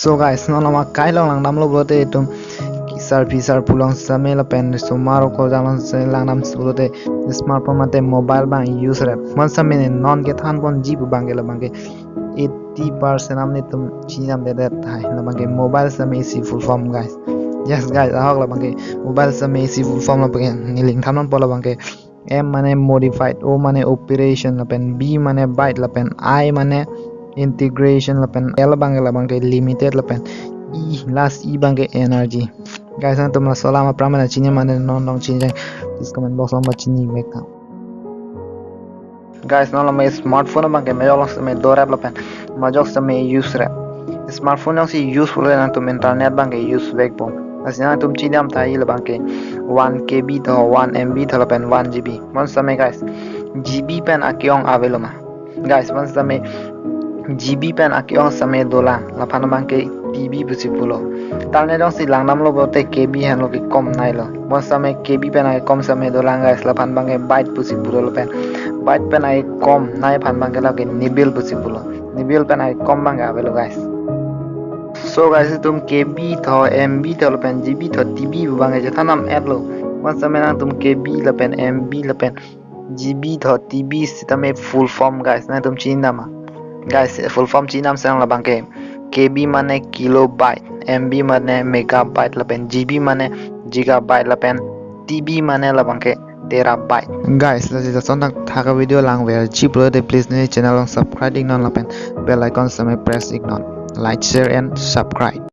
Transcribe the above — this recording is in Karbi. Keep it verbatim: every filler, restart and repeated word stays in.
So guys, non lama kai long langdamlo pulote itum sarpi sarpo along sitame lapen osomar okol jang along sitame langdam pulote smartphone mate mobile abang use rep. Mon sitame ne non kethan ponji pu abangke labangke eighty percent am netum chinidamdedet tahai, labangke mobile sitame isi full form guys. Yes guys, ahok labangke mobile sitame isi full form, labangke neli ning than ponpo labangke. M mane modified, O mane operation, lapen B mane byte, lapen I mane integration, lapen L abangke labangke limited, lapen E, last E abangke energy. Guys, nangtum laso alam aphrang mane chini mane non along chinijang, please comment box along pachini vek tha. Guys, non lama smartphone abangke majok along sitame dorep lapen majok sitame use rep. Smartphone jongsi use pulote nangtum internet abangke use vekpo. Lasi nangtum chinidam tahai labangke one K B tho, one M B tho lapen one G B. Mon sitame guys, G B pen ake-ong avelo ma? Guys, mon sitame G B pen ake-ong sitame dolang, laphan abangke T B pusi pulo. Internet jongsi langdamlo pulote K B henlo kekom nailo. Mon sitame K B pen akekom sitame dolang guys, laphan abangke byte pusi pulo lapen byte pen akekom nai aphan abangke lake nibil pusi pulo. Nibil pen akekom abangke avelo guys. So guys, itum K B tho, M B tho lapen G B tho, T B pu abangke chethan nam-etlo. Mon sitame nangtum K B lapen M B lapen G B tho, T B sitame full form guys, nangtum chinidam ma? Guys, full form chinidam sang labangke K B mane kilobyte, M B mane megabyte, lapen G B mane gigabyte, lapen T B mane labangke terabyte. Guys, lasi lason thakthak avideo langverji pulote please ne channel along subscribe iknon lapen bell icon sitame press iknon. Like, share and subscribe.